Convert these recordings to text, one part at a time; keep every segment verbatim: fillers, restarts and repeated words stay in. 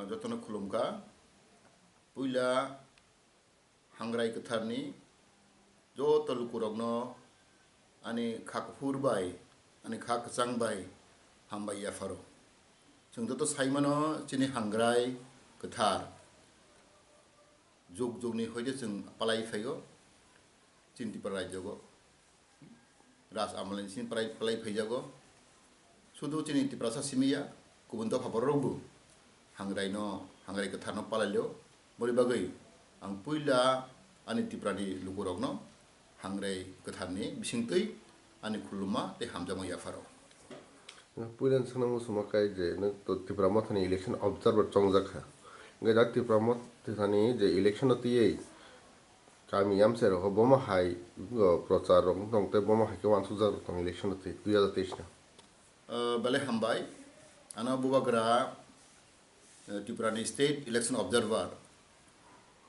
Jotono khulumkha. Puila Hangrai Kwtharni joto lukurokno ani kha kuphur bai, ani kha kwchang bai hambai yapharo. Chwng joto saimano chini Hangrai Kwthar jug jugni hoide chwng palai phaio chini Tripura rajyogo. Raj amalni simi palai, palai phaijago. Sudu chini Tiprasa simi ya, kubun dopha bororokbo Hangrai no, Hangrai Kwtharno palailio. Boni bagwi ang puila ani Tiprani lukurokno Hangrai Kwtharni bisingtwi ani khuluma tei hamjakma yapharo. Puila swngna muchungma kai je nwng to Tipra Mothani election observer chongjak kha. Hwnkhe da Tipra Mothani je election no twiwi kami yamsai rok bomo hai, o, prochar rok wng tong tei bomo hai khe uansukjak rok tong election no twi dui hajar teis no. O, belai hambai. Ano bubagra, eh, Tripura ni State Election Observer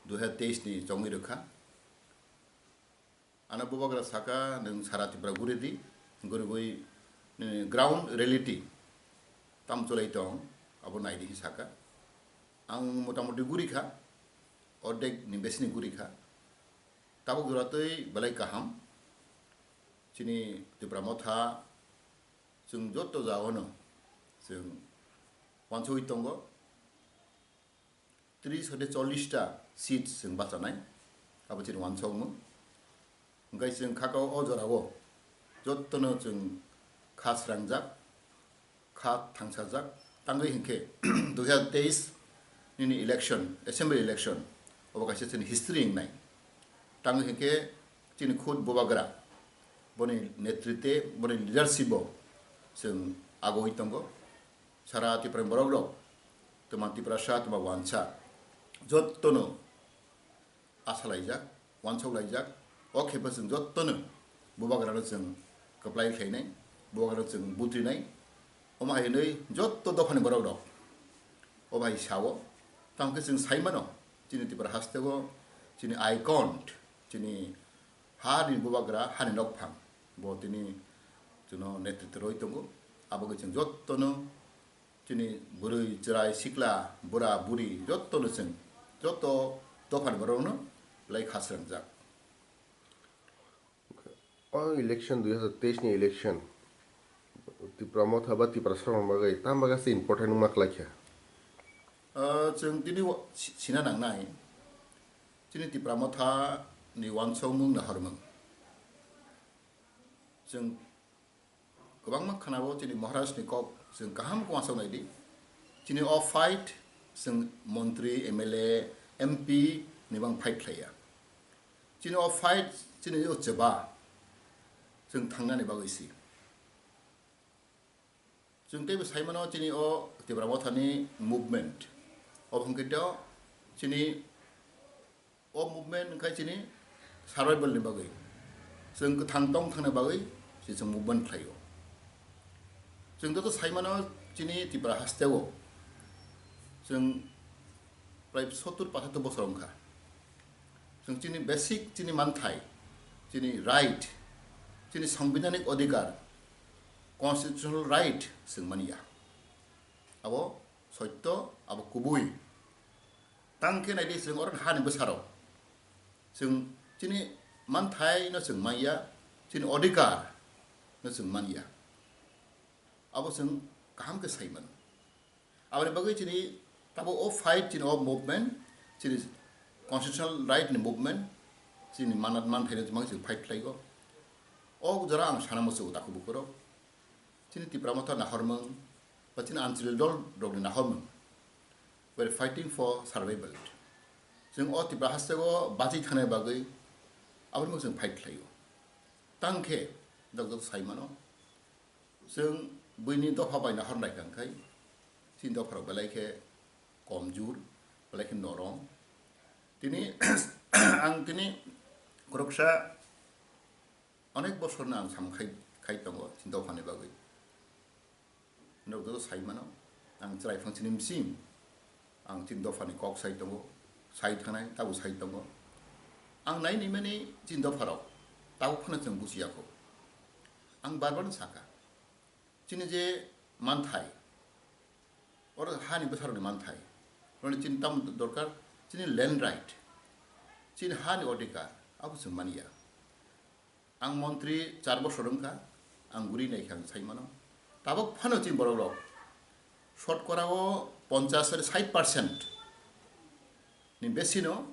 dui hajar teis ni chongwi rwkha. Ano bubagra saka, "Nwng sara Tripura guri di, gurigwi, eh, ground reality tam chwlai tong, abo nai di," hinwi saka. Ang motamuti guri kha, ordek ni besi ni guri kha. Tabuk jora twi belai kaham. Chini Tipra Motha, chwng joto jagao no chwng uansugwi tongo. Tris hode chollish ta seat chwng bachanai, abo chini uansukmung. Hwnkhe chwng khakao o jorao jotono chwng kha srangjak, kha thangsajak. Tangwi hinkhe dui hajar teis nini election, assembly election, obo kaisa chini history wngnai. Tangwi hinkhe chini khud bubagra, boni netritwe, boni leadership o chwng agoi tongo. Sara Tiprani borok rok, twma Tiprasa, twma wansa, jottono asa laijak, uansuk laijak. O khe bo chwng jottono bubagrano chwng kwplai khlainai, bubagrano chwng butrinai. Omo hai hwnwi jotto dophani borok rok o bai sao. Tamo khe chwng sai mano, chini Tipra hasteo chini icon, chini hani bubagra, hani nokphang, bo tini chwngno netritw rwi tongo. Abo khe chwng jottono chini bwrwi, chwrai, sikla, bura, buri, jottono chwng, joto dophani borokno belai kha srangjak. O election, dui hajar teis ni election, Tipra Motha ba Tiprasa rokni bagwi tamo bagwi se important wngma kwlai kha? Ah, chwng tini wa-, si-, sina nangnai, chini Tipra Motha ni uansukmung nahormung. Chwng kwbangma khwnao chini Maharaj ni kok chwng kaham uansuk nai di. Chini o fight chwng montri, M L A, M P ni bang fight khlaiya. Chini o fight chini o chwba chwng thangnani bagwi si. Chwng teibo sai mano chini o Tipra Mothani movement. Obo hwnkhe to chini o movement wngkha chini survival ni bagwi. Chwng kwthang tong thangna bagwi se chwng movement khlaio. Chwng joto sai mano chini Tipra hasteo chwng prai sottur pachattor bosor wngkha. Chwng chini basic chini manthai, chini right, chini sangbidhanik odhikar, constitutional right chwng manya. Abo soitto, abo kubui. Tang khe nai di, chwng oro hani bwsarok chwng chini manthai no chwng manya, chini odhikar no chwng manya. Abo chwng kaham khe sai mano. Aboni bagwi chini tabo o fight, chini o movement, chini constitutional right ni movement, chini manat manthai no chwng fight khlaigo. O jora ang sana muchungo takhuk bukhurok. Chini Tipra Motha nahormung, ba chini Anchalik dol rokni nahormung. We are fighting for survival. Chwng o Tipra hasteo bachwi thangna bagwi aboni bagwi chwng fight khlaio. Tang khe, jok jok sai mano, chwng buini dopha bai nahor nai kha, hwnkhe chini dopha rok belai khe komjur, belai khe norom. Tini, ang tini khoroksa onek bosorno ang sam khai, khai tongo chini dophani bagwi. Norok joto sai mano, ang chwrai phang chini bisi ang chini dophani kok sai tongo, sai thangnai, tabo sai tongo. Ang nai nai mani chini dopharok tabuk phano chwng buchiya kho. Ang bar bar no sakha, chini je manthai, oro hani bwsarokni manthai, Roni chini tam dorkar, chini land right, chini hani odhikar, abo chwng manya. Ang montri char bosor wngkha, ang guri naikha ang sai mano. Tabok phano chini borok rok, shotkora o ponchas sari sait percent ni besino,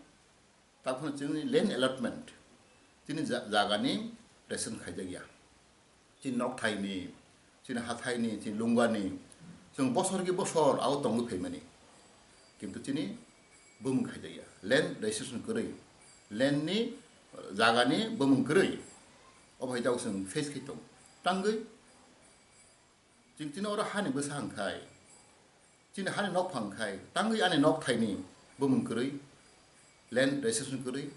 tabok phano chini land allotment, chini ja-, jagani restriction khaijak ya. Chini nokthaini, chini hathaini, chini lungani, chwng bosor ki bosor abo tongwi phaimani. Kintu chini bumung khaijakya. Land registration kwrwi, land ni, jagani bumung kwrwi. Obo hai jagao chwng face khai tongo. Tangwi chwng chini oro hani bwsa hwnkhai, chini hani nokphang khai, tangwi ani nokthaini bumung kwrwi, land registration kwrwi,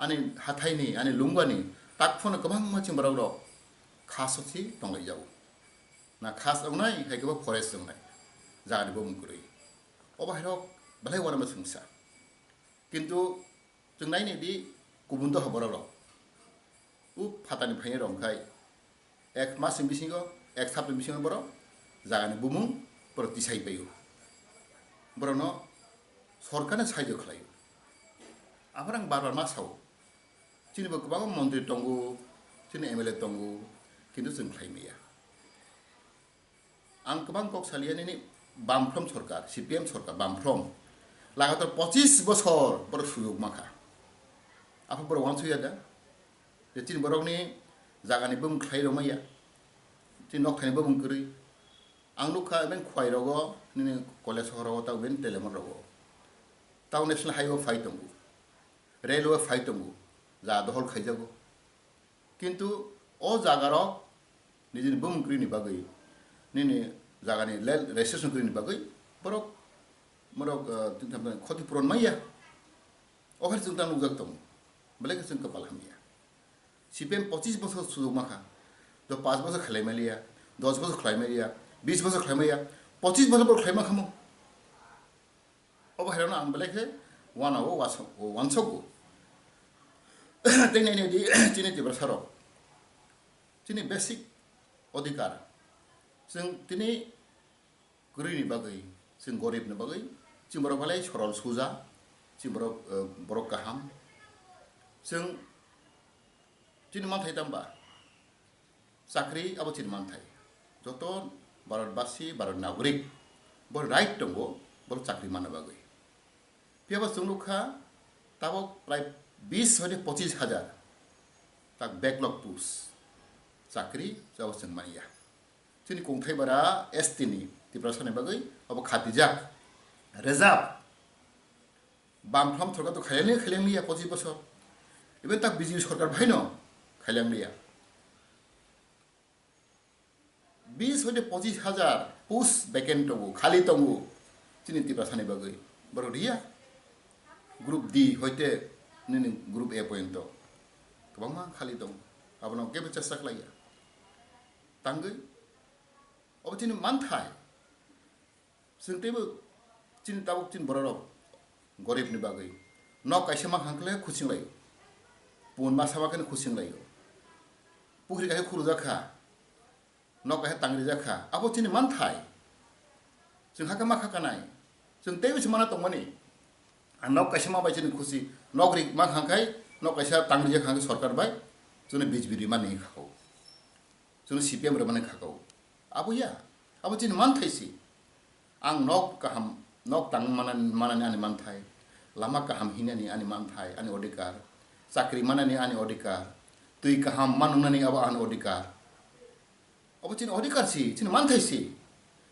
ani hathaini, ani lungani, tak phano kwbangma chini borok rok khas o si tonglaijao. Na khas wngnai, hai khe bo forest wngnai, jagani bumung kwrwi. Obo hai rok belai uanama swngsa. Kintu chwng nai nai di, kubun doha borok rok. U phatani phainai rok khai ek mas ni bisingo, ek sapta ni bisingo borok jagani bumung borok tisai paio. Borokno sorkarni saijo khlaio. Aphar ang bar bar ma sao. Chini bo kwbangma montri tongo, chini M L A tongo, kintu chwng khlai maya. Ang kwbang kok salia nini Bamfront sorkar, C P M sorkar, Bamfront. Lagatar pochis bosor borok sujok makha. Aphar borok uansukya da? Je chini borokni jagani bumung khlai rwmaya, chini nokthaini bumung kwrwi. Ang nukha, even Khwai rogo, nini Kolasohor rogo, tamo even Telemon rogo. Tamo National Highway phai tongo, railway phai tongo, ja dohol khaijago. Kintu o jagarok nijini bumung kwrwini bagwi, nini jagani land registration kwrwini bagwi borok, borok, ah, khoti puron maya. O hai chwng ta nukjak tongo. Belai khe chwng kwpal hamya. C P M pochis bosor sujok makha. Do panch bosor khlai maliya, dos bosor khlai maliya, bis bosor khlai maliya, pochis bosor bo khlai makhamo. Obo hai rokno ang belai khe uanao uansuk-, uansugo. Tei nai nai di chini Tiprasa rok, chini basic odhikar, chwng tini kwrwini bagwi, chwng goribni bagwi, chini borok belai sorol suja, chini borok, eh, borok kaham. Chwng chini manthai tamba? Chakri abo chini manthai. Joto Bharatbasi, Bharat nagorik, bo right tongo, bo chakri manna bagwi. Phiyaba chwng nukha, tabok prai bis hoite pochis hajar tak backlog post chakri abo chwng manya. Chini kungthai bara S T ni Tiprasa ni bagwi abo khatijak, reserve. Bamfront sorkar to khailang liya, khailang liya pochis bosor. Even tak B J P sorkar bhaino khailang liya. Bis hoite pochis hajar post vacant tongo, khali tongo. Chini Tiprasa ni bagwi. Borok riya. Group D hoite nini group A pointo. Kwbangma khali tongo. Abono kebo chesta khlaiya. Tangwi. Obo chini manthai. Chwng teibo chini tabuk chini bororok goribni bagwi nok kaisa mankha hwnkhe khuchinglaio. Pun masa mankhe khuchinglaio. Pukhri kaisa khurujak kha, nok kaisa tangrijak kha, abo chini manthai. Chwng hakhe ma kha kanai. Chwng teibo se mana tongmani. Ang nok kaisa ma bai chini khusi, nok ri mankha hwnkhe, nok kaisa tangrijak kha hwnkhe sorkar bai, chwngno B J P rimani kha kho. Chwngno C P M rimani kha kho. Abo ya, abo chini manthai se. Ang nok kaham, nok tang manani, manani ani manthai, lama kaham hinani ani manthai, ani odhikar, chakri manani ani odhikar, twi kaham manungnani abo ani odhikar. Abo chini odhikar si, chini manthai si.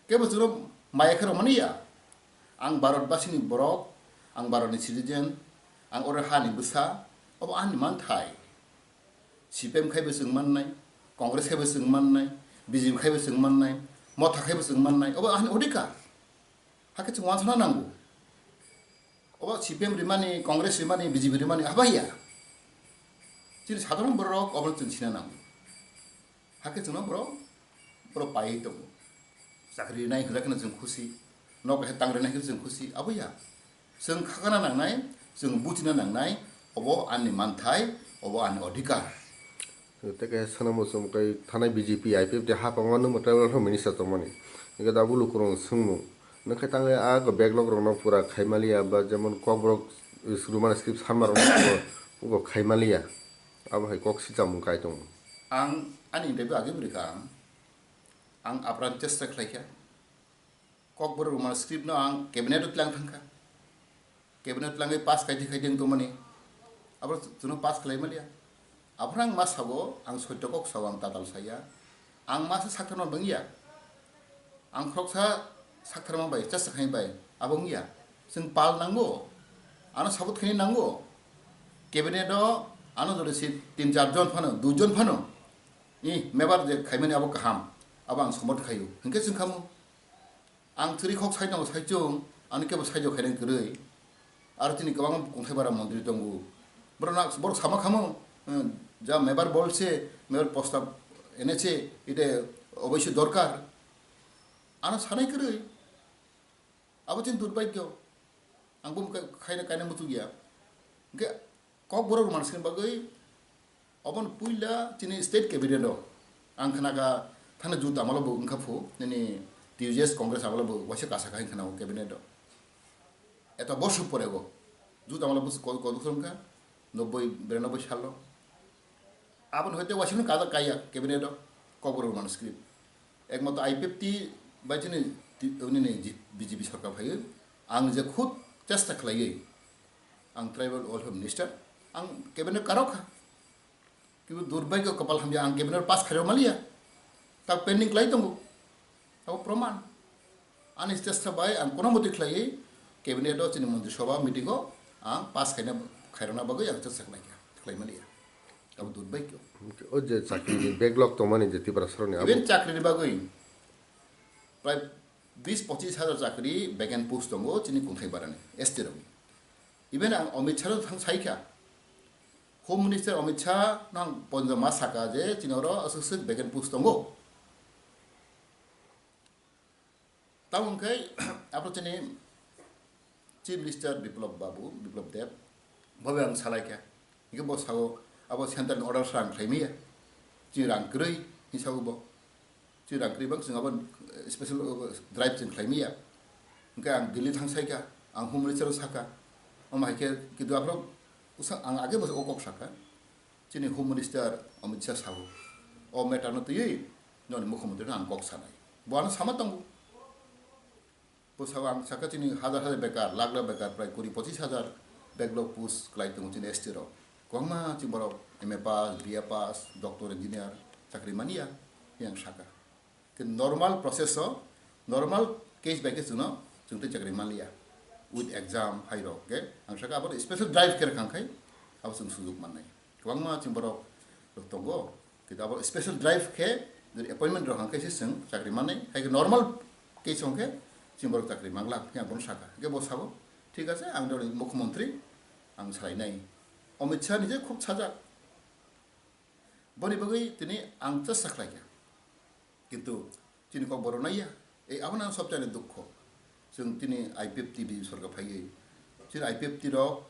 Kebo chwngno maya khe rwmani ya. Ang Bharat basini borok, ang Bharatni citizen, ang oro hani bwsa, abo ani manthai. C P M khaibo chwng mannai, Congress khaibo chwng mannai, B J P khaibo chwng mannai, Motha khaibo chwng mannai, obo ani odhikar. Hakhe chwng uansukna nango. Obo C P M rimani, Congress rimani, B J P rimani, abo ya. Chini sadharon borok obo chwng sina nango. Hakhe chwngno borok, borok paiwi tongo. Chakri rinai hwnjakheno chwng khusi, nok kaisa tang rinai hwnkheno chwng khusi, abo ya. Chwng khakna nangnai, chwng buchina nangnai, obo ani manthai, obo ani odhikar. Tei kaisa sanamo chwng kai thanai B J P, I P F T hapang o nwng bo tribal affairs minister tongmani. Hingke da bulu kwrwng swngmung. Nokhe tangwi a go backlog rokno pura khaimaliya ba jemon kokborok Roman script sanma rokno pura, pura khaimaliya. Abo hai kok sichamung kai tongo. Ang ani interview age bwrwi kha ang. Ang apran chesta khlai kha. Kokborok Roman script no ang cabinet o tlang thang kha. Cabinet langwi pass khaidi khaidi wng tongmani. Abo chwngno pass khlai maliya. Aphano ang ma sabo, ang soito kok sao, ang tatal saya. Ang ma se saktharma bangya. Ang khoroksa saktharma bai, chasa khai bai, abo wngya. Chwng pal nango. Ano sabot khaini nango. Cabinet o ano jodi si tin char jon phano, dui jon phano. I mebar je khaimani abo kaham. Abo ang somot khaio. Hinkhe chwng khamu. Ang chwrwi khok sai tongo saichung, ani kebo saijo khainai kwrwi. Aro chini kwbangma kongthai bara montri tongo. Borok na, borok sama khamu, eh, ja mebar bolse, mebar posta enese, ite oboisyo dorkar. Ano sanai kwrwi. Abo chini durbhagyo. Ang bo khaina kaina muchukya. Hwnkhe Kokborok Roman script bagwi obono puila chini state cabinet o ang khna kha thani jut amalo bo wngkha phu nini T U J S Congress amalo bo waisa kasa kha wngkha na o cabinet o. Eto bosor pore go jut amalo bo ko-, koduk wngkha nobboi biranoboi salo. Aboni hoite waisa no kajak kaiya cabinet o Kokborok Roman script. Ekmato I P F T bai chini ti-, nini ji-, B J P sorkar phaiwi ang je khud chesta khlaiwi ang tribal welfare minister, ang cabinet karok kha. Kibu durbhagyo kopal hamya ang cabinet pass khairok maliya. Ta pending khlai tongo. Abo proman. Ani chesta bai ang kono moti khlaiwi cabinet o chini montri sabha meeting o ang pass khaina, khairokna bagwi ang chesta khlai kha, khlai maliya. Abo durbhagyo. O je chakri ni backlog tongmani je Tiprasarokni abo. Even chakri ni bagwi prai bis pochis hajar chakri vacant post tongo chini kongthai barani S T rokni. Even ang Amit Shah no thang sai kha. Home Minister Amit Shah nang ponjo ma saka je chini oro aswk swk vacant post tongo. Tamo hwnkhe abo chini Chief Minister Biplab Babu, Biplab Deb, bobo ang salai kha. Hwnkhe bo sao abo central ni order sa ang khlai maya. Chini rang kwrwi hinwi sao bo. Chini rang kwrwi bang chwng abo special drive chwng khlai maya. Hwnkhe ang Delhi thang sai kha, ang Home Minister o saka. Omo hai khe kidu aphro usa ang age bo o kok saka. Chini Home Minister Amit Shah sao. O matter no twiwi noni mukhyamantri no ang kok sanai. Bo ano sama tongo. Bo sao ang saka chini hajar hajar bekar, lakh lakh bekar, prai kuri pochis hajar backlog post kwlai tongo chini S T rok. Kwbangma chini borok M A pass, B A pass, doctor, engineer chakri mania, yang saka. Khe normal process o, normal case by case chwngno, chwng tei chakri manliya. With exam, hai rok, khe ang saka abo special drive khe rwkha khai, abo chwng sujuk mannai. Kwbangma chini borok rok tongo, kintu abo special drive khe, jodi appointment rok hang khe se chwng chakri mannai, hai khe normal case hong khe chini borok chakri mangla, khe ang bono saka. Hingkhe bo sabo, "Thik ache, ang dori mukhyamantri, ang salainai." Amit Shah ni je khub sajak. Boni bagwi tini ang chesta khlai kha. Kintu chini kok borok naiya, ei abono ang sobchani dukho. Chwng tini I P F T B sorkar phaiwi, chini I P F T rok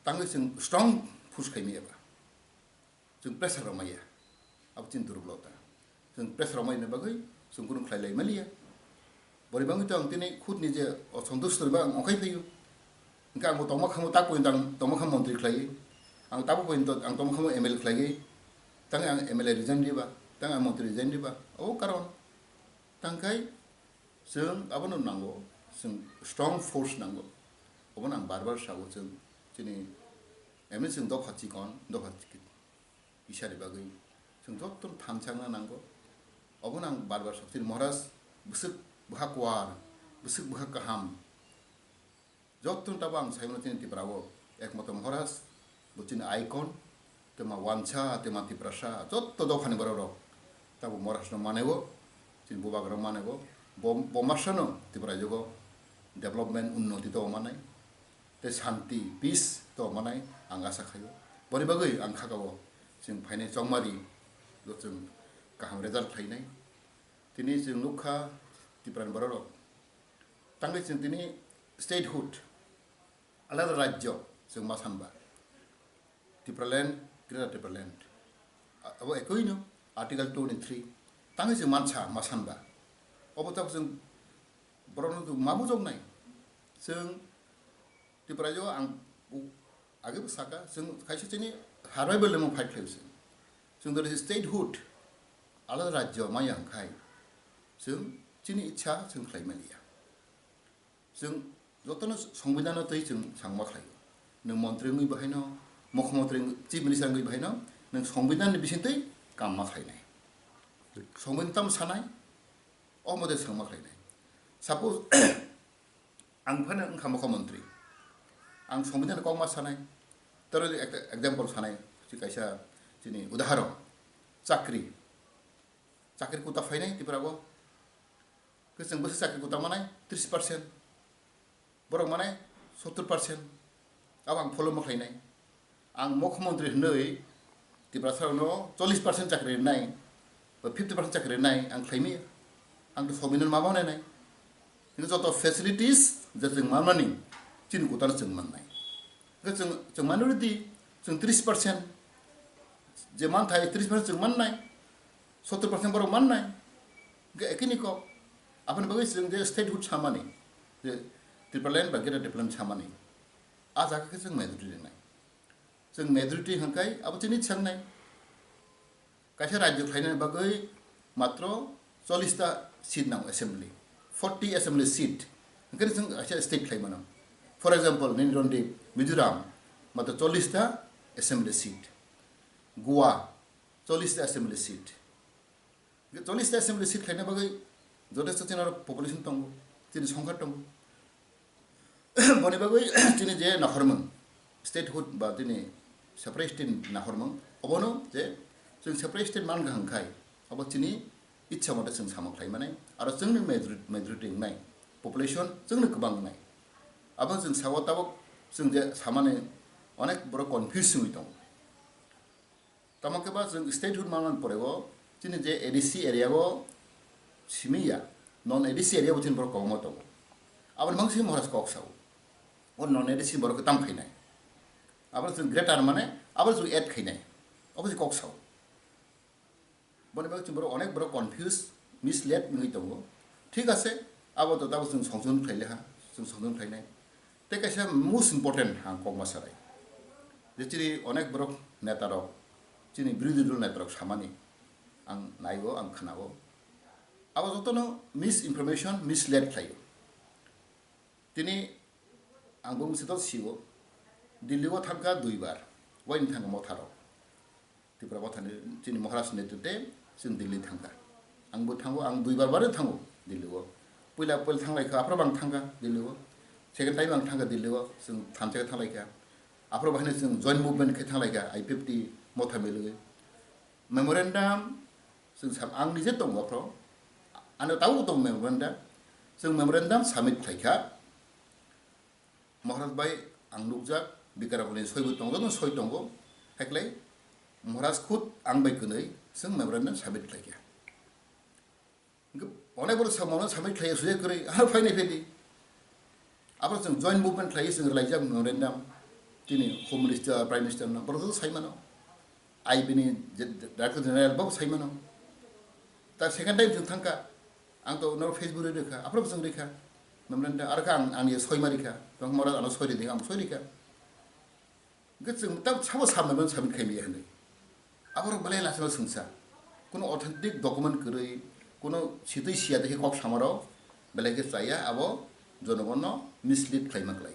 tangwi chwng strong force khaimaya ba. Chwng pressure rw maya. Abo chini durboloto. Chwng pressure rw maya bagwi chwng kunu khlai lai maliya. Bori bangwi to ang tini khud ni je osontush rwba ang ongkhai phaio. Hingke ang bo tongma khamu tak pointo ang tongma khamu montri khlaiwi. Ang tabo pointo ang tongma khamu M L A khlaiwi. Tang ang M L A resign riba, tang ang montri resign riba. Abo karon. Tangkai chwng abono nango, chwng strong force nango. Obono ang bar bar sao chwng chini M L A chwng dopha chikon, dopha chikon. Isani bagwi chwng joto thansa wngna nango. Obono ang bar bar sok, chini Maharaj bwswk bwkha kuar, bwswk bwkha kaham. Joto tabo ang saimano chini Tripura o ekmato Maharaj, bo chini icon, twma wansa, twma Tiprasa, joto dophani borok rok tabo Maharaj no mane o, chini bubagra mane o, bo, bo masa no Tripura jogo development unnoti to manai. Tei santi, peace to manai ang asa khaio. Boni bagwi ang khakao chwng phainai chongmari, bo chwng kaham result khlainai. Tini chwng nukha Tiprani bororok. Tangwi chwng tini statehood, alada rajyo chwng ma sanba. Tipraland, Greater Tipraland. A-, abo ekoino Article two ni three. Tangwi chwng mansa ma sanba. Obo tabuk chwng Borokno chwng ma bujoknai? Chwng Tipraio ang u-, age bo saka, chwng kaisa chini survival ni fight khlai se. Chwng dori statehood, alada rajyo maya hwnkhe chwng chini ichha chwng khlai maliya. Chwng jotono songbidano twi chwng sangma khlaio. Nwng montri wngwi bahaino, mukhyamantri wngwi, chief minister wngwi bahaino nwng songbidanni bisingtwi kamma khlainai. Songbidan tamo sanai, o mode sangma khlainai. Suppose, ang phano wngkha mukhyamantri, ang songbidanni kokma sanai, toro ekta example sanai, si kaisa chini udahoron, chakri, chakri kota phainai Tripura o, khe chwng bwswk chakri kota manai tris percent, borok manai sottor percent, abo ang follow ma khlainai. Ang mukhyamantri hwnwi Tiprasarokno chollish percent chakri rwnai, ba fifty percent chakri rwnai ang khlaimaya. Ang to songbidan ma manai nai. Hingke joto facilities je chwng manmani chini kotano chwng mannai. Hingke chwng, chwng minority, chwng tris percent, je manthai tris percent chwng mannai, sottor percent borok mannai. Hingke ekini kok, aboni bagwi chwng je statehood samani, je Tipraland ba Greater Tipraland samani, a jaga khe chwng majority ringnai. Chwng majority hwnkhai abo chini sangnai. Kaisa rajyo khlaina bagwi matro chollish ta seat nango assembly, forty assembly seat. Hwnkhe chwng kaisa state khlai mano. For example, nini Rondip, Mizoram, matro chollish ta assembly seat. Goa, chollish ta assembly seat. Chollish ta assembly seat khlaina bagwi jotesto chini aro population tongo, chini songkha tongo. Boni bagwi chini je naharmung, statehood ba chini separate state naharmung, obono je chwng separate state mankha hwnkhai, abo chini ichha mote chwng samung khlai mani, aro chwngni majority, majority wngnai, population chwngno kwbang wngnai. Abo chwng sao tabuk chwng je samani onek borok confuse wngwi tongo. Tamo khe ba chwng statehood manna pore o chini je A D C area o simi ya, non A D C area o chini borok kwbangma tongo. Aboni mangsi Maharaj kok sao. O non A D C borok khe tam khainai. Abo chwng greater mane abo chwng add khainai. Obo se kok sao. Boni bagwi chwng borok onek borok confuse, misled wngwi tongo. Thik ase, abo to tabuk chwng songjon khlai le ha, chwng songjon khlainai. Tei kaisa most important ang kok ma sanai. Je chini onek borok neta rok, chini birodhi dol neta rok samani ang naigo, ang khnago. Abo jotono misinformation, misled khlaio. Tini ang bumung se to sio, Delhi o thangkha duibar, waini thangkha motha rok. Tripura Mothani chini Maharaj ni netrite chwng Delhi thangkha. Ang bo thango, ang duibar bare thango Delhi o. Puila puila thanglai kha, aphro bang thangkha Delhi o. Second time ang thangkha Delhi o, chwng thansa khe thanglai kha. Aphro bahai chwng joint movement khe thanglai kha, I P F T motha milwi. Memorandum chwng sam, ang nije tongo aphro. Ano tabuk tong memorandum. Chwng memorandum submit khlai kha. Maharaj bai ang nukjak, Bikaramani soi bo tongo, jotono soi tongo. Haiklai Maharaj khud ang bai kwnwi chwng memorandum submit khlai kha. Hingke onek borok sa memorandum submit khlai ya, sujai kwrwi, ano phainai phaidi. Abo chwng joint movement khlai chwng rwlaijak memorandum. Tini Home Minister, Prime Minister no borok joto sai mano. I B ni je-, Director General bo sai mano. Ta second time chwng thangkha. Ang to no Facebook ri rikha, aphro chwng rikha. Memorandum, arokhe ang, ang ye soi ma rikha. Tong mora ano soi ridi, ang soi rikha. Hwnkhe chwng tam sabo sub memorandum submit khai maya hinwi. Aborok belai lachima swngsa. Kuno authentic document kwrwi, kuno sitwi siya dekhe kok samarok belai khe chaya, abo jonogonno mislead khlaima kwlai.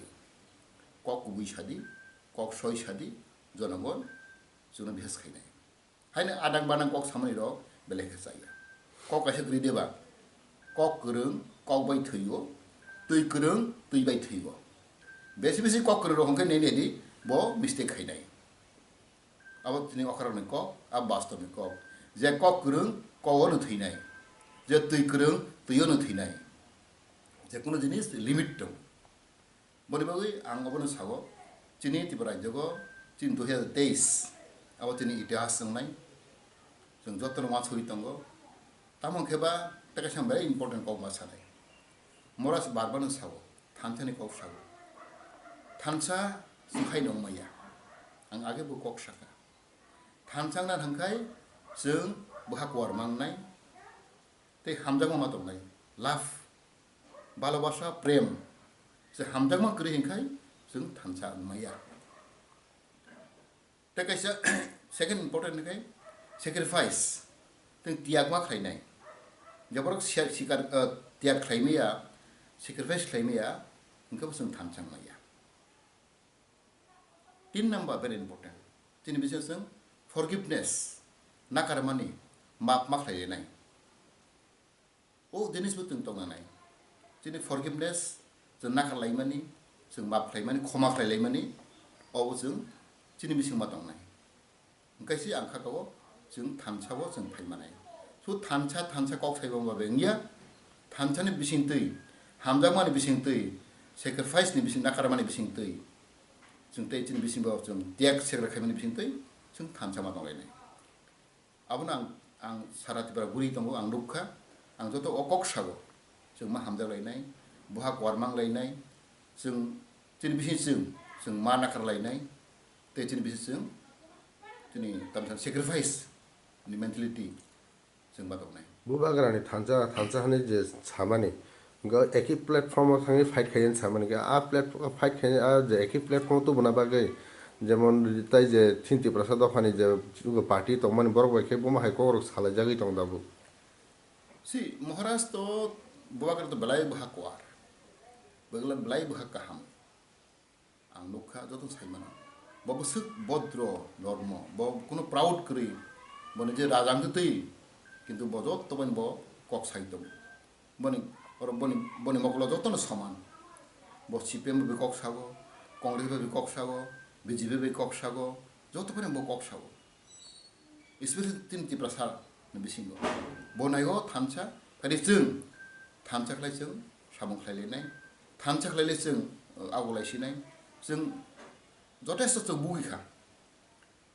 Kok kubui sadi, kok soi sadi, jonogon chwngno bihas khainai. Haino adang banang kok samani rok belai khe chaya. Kok kaisa kwrwi deba. Kok kwrwng kok bai thwi-o, twi kwrwng twi bai thwi-o. Besi besi kok kwrwng rok hwnkhe nini di bo mistake khainai. Abo tini okharokni kok, abo bastobni kok. Je kok kwrwng kok-o no thwinai. Je twi kwrwng twi-o no thwinai. Je kono jinis limit tongo. Boni bagwi ang obono sao, chini Tripura rajyogo chini dui hazar teis abo chini itihas wngnai, chwng jotono uansugwi tongo. Tamo khe ba tei kaisa very important kok ma sanai. Maharaj bar bar no sao, thansa ni kok sao. Thansa chwng hai nong maya. Ang age bo kok saka. Thansa wngna thangkhai chwng bwkha kuar mangnai tei hamjakma ma tongnai. Love. Bhalobasa, prem, se hamjakma kwrwi hinkhai chwng thansa wngmaya. Tei kaisa second important hinkhai sacrifice, chwng tiyagma khlainai. Jeborok sia-, sikar, eh, tiyag khlaimaya, sacrifice khlaimaya, hinkhe bo chwng thansa wngmaya. Tin number very important. Chini bisingo chwng forgiveness, nakarmani, map ma khlailainai. O jinis bo chwng tongnanai. Chini forgiveness, chwng nakarlaimani, chwng map khlaimani, khoma khlailaimani, obo chwng chini bisingo ma tongnai. Hwnkhe se ang kha kao chwng thansa-o chwng phai manai. So thansa, thansa kok sai bo wngya, thansani bisingtwi, hamjakmani bisingtwi, sacrifice-ni bising, nakarmani bisingtwi, chwng tei chini bisingo chwng tiyag segra khaimani bisingtwi chwng thansa ma tonglainai. Abono ang, ang sara Tripura guri tongo, ang nukha, ang joto o kok sao, chwng ma hamjak lainai, boha kwar mang lainai, chwng chini bising chwng, chwng ma nakar lainai, tei chini bising chwng, chini tamsa sacrifice ni mentality chwng ma tongnai. Bubagrani thansa, thansa hani je samani, Ga eki platform o thangwi fight khaina samani khe, a platform fight khaina, a je eki platform o tubuna bagwi, jemon tai je chini Tiprasa dophani je party tongmani borok bai khe bomo hai kokrok salaijagwi tong tabuk. Si Maharaj to Bubagra to belai bwha kwar, belai bwha kaham. Ang nukha, joto sai mano. Bo bwswk bodro normo, bo kuno proud kwrwi, bo nije raja wngtwi twi, kintu bo joto bai bo kok sai tongo. Boni, oro boni, boni mokolo jotono soman. Bo C P M bai kok sago, Congress bai kok sago, B J P bai kok sago, joto bai bo kok sago. Especially chini Tiprasa ni bisingo. Bo naigo thansa, kadi chwng thansa khlai chwng samung khlai lainai, thansa khlai le chwng, uh, ago lai sinai, chwng jotesto chwng bugwi kha,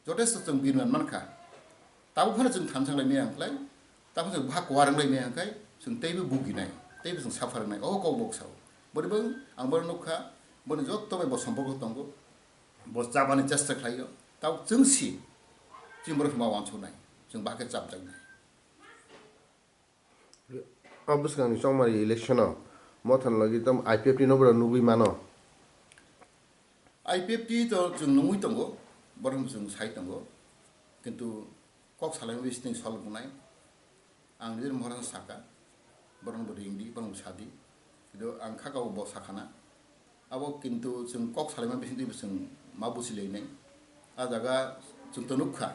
jotesto chwng birman man kha. Tabuk phano chwng thansa lai maya khlai, tabuk chwng bha kwar lai maya khlai, chwng teibo buginai, teibo chwng suffer nai, o kok bok sao. Bori bang ang boro nukha, boni joto bai bo somporko tongo, bo chabani chesta khlaio. Tabuk chwng si, chini borok ma wansuknai, chwng bahai khe chapjaknai. O bwskangni chongmani election-o Mothan logi tamo I P F T no bwrwi nugwi mano. I P F T to chwng nungwi tongo, borok chwng sai tongo, kintu kok salaimani bising solve wngnai. Ang nini mohorano saka, borokno bo ringdi, borokno bo sadi. Kintu ang kha kabo bo sakha na. Abo kintu chwng kok salaima bisingtwi bo chwng ma busi lainai. A jaga chwng to nukha.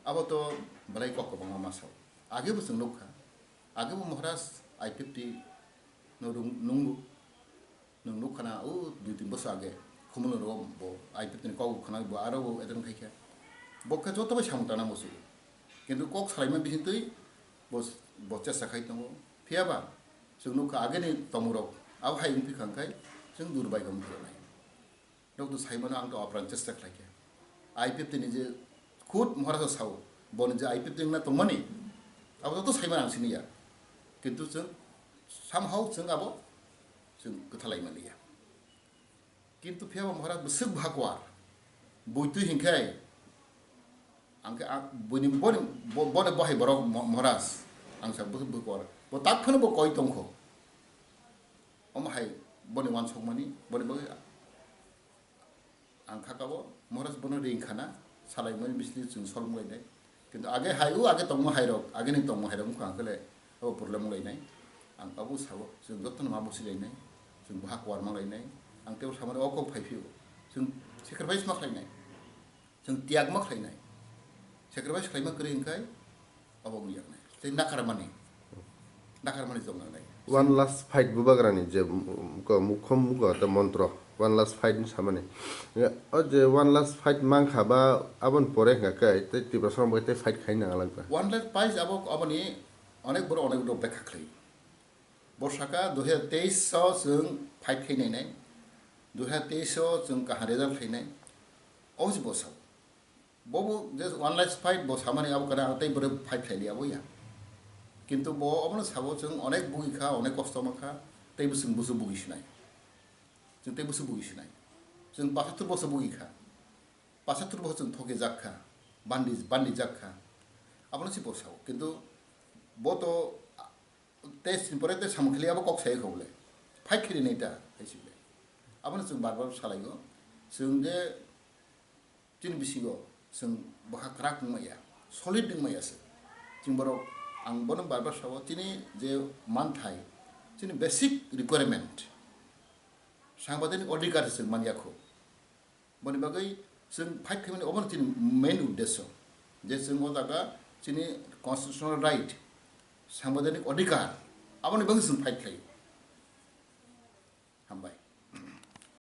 Abo to belai kok kwbangma ma sao. Age bo chwng nukha. Age bo Maharaj I P F T no rung-, nungo. Nwng nukha na, o dui tin bosor age, Khumulwng rogo bo I P F T ni kok bo khna, bo aro bo attend khai kha. Bo khe joto bai samung tangna muchungo. Kintu kok salaima bisingtwi bo, bo chesta khai tongo. Phiya ba, chwng nukha ageni tongmung rok, abo hai wngphi kha hwnkhe, chwng durbai khe wngphi rwnai. Rok to sai mano ang to apran chesta khlai kha. I P F T ni je khud Maharaj sao, bo ni je I P F T wngna tongmani, abo joto sai mano ang siniya. Kintu chwng somehow chwng abo chwng kwthalai manliya. Kintu phiya bo Maharaj bwswk bha kwar. Buitwi hinkhe ang khe ang buini boni bo-, boni bohai borok Mo-, Maharaj ang sa bwswk bha kwar. Bo tak phano bo koi tongkho. Omo hai boni wansukmani, boni bagwi ang kha kabo, Maharaj bono ring khana, salaimani bisni chwng solmung lainai. Kintu age hai o age tongmo hai rok, age ni tongmo hai rok wngkha ang khe le abo problem wng lainai. Ang abo sao, chwng jotono ma busi lainai, chwng boha kwar ma lainai. Ang tebo samani o kok phai phio, chwng sacrifice ma khlainai, chwng tiyag ma khlainai. Sacrifice khlaima kwrwi hwnkhe abo wng yaknai. Tei nakarmani, nakarmani chwng nangnai. One last fight bubagrani je, um, ko mukhom mugo te montro. One last fight ni samani. Ya, o je one last fight mankha ba aboni pore hwnkha khe tei Tiprasa rok bai tei fight khai nang langkha. One last fight abo aboni onek borok onek rok bekha khlai. Bo saka dui hazar teis o chwng fight khai nainai. Dui hazar teis o chwng kaham result khlainai. Obo se bo sao. Bobo je one last fight bo samani abo kana tei bwrwi fight khlai liya bo ya. Kintu bo obono sabo chwng onek bugi kha, onek kosto ma kha, tei bo chwng busu bugi sinai. Chwng tei busu bugi sinai. Chwng pasatur boso bugi kha. Pasatur boso chwng thoke jak kha. Bandi, bandi jak kha. Abono si bo sao. Kintu bo to Tei sini pore tei samung khali abo kok sai kho bole. Fight khali nai ta hai si bole. Abono chwng bar bar salaio. Chwng je chini bisingo chwng bwkha kwrak wngmaya, solid wngmaya se. Chwng borok ang bono bar bar sao chini je manthai, chini basic requirement, sangbadenik odhikar se chwng manya kho. Boni bagwi chwng fight khaimani obono chini main uddesyo. Je chwng o jaga chini constitutional right, sangbadenik odhikar, aboni bagwi chwng fight khlaio.